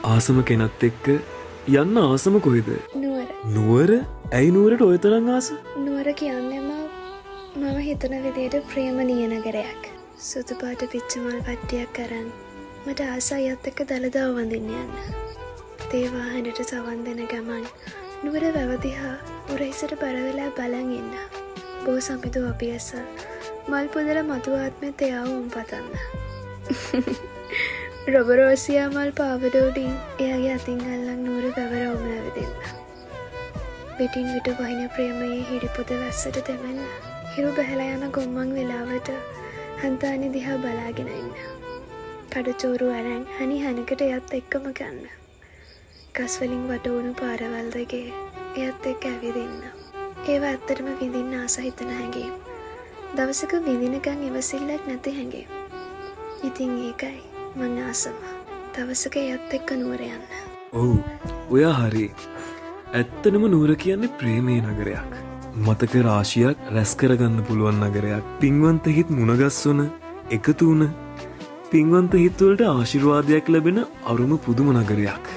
ආසම කෙනත් එක්ක යන්න ආසම කොහෙද? නුවර. නුවර? ඇයි නුවරට ඔය තරම් ආස? නුවර කියන්නේම මම හිතන විදියට ප්‍රේමණීය නගරයක්. සුදු පාට පිච්ච මල් පට්ටියක් අරන් මට ආසයි අයත් එක්ක දළදාව වඳින්න යන්න. තේ වාහනට සවන් දෙන ගමන් නුවර වැව දිහා උරහිසට බර වෙලා බලන් ඉන්න. බෝ සමිඳු අභියස මල් පුදල මధు ආත්මෙත් එයාව උම් පතන්න. රොබරෝසියා මල් පාවඩ උඩින් එයාගේ අතින් අල්ලන් නුවර වැව රවුම ඇවිදින්න. විටින් විට වහින ප්‍රේමයේ හිරිපොද වැස්සට තෙමෙන්න. හිරු බැහැලා යන ගොම්මන් වෙලාවට හන්තානේ දිහා බලාගෙන ඉන්න. කඩචෝරු අරන් හනි හනකට එයත් එක්කම ගන්න. ගස් වලින් වට වුණු පාරවල් දෙකේ එයත් එක්ක ඇවිදින්න. ඒවා ඇත්තටම විඳින්න ආස හිතන හැඟීම්. දවසක විඳිනකන් ඉවසිල්ලක් නැති හැඟීම්. ඉතින් ඒකයි මං ආසම. දවසක එයත් එක්ක නුවර යන්න. ඔව්, ඔයා හරි. ඇත්තටම නුවර කියන්නේ ප්‍රේමයේ නගරයක්. මතක රාශියක් රැස් කරගන්න පුළුවන් නගරයක්. පින්වන්ත හිත් මුණගස්වන, එකතු වුණ, පින්වන්ත හිත්වලට ආශිර්වාදයක් ලැබෙන අරුම පුදුම නගරයක්.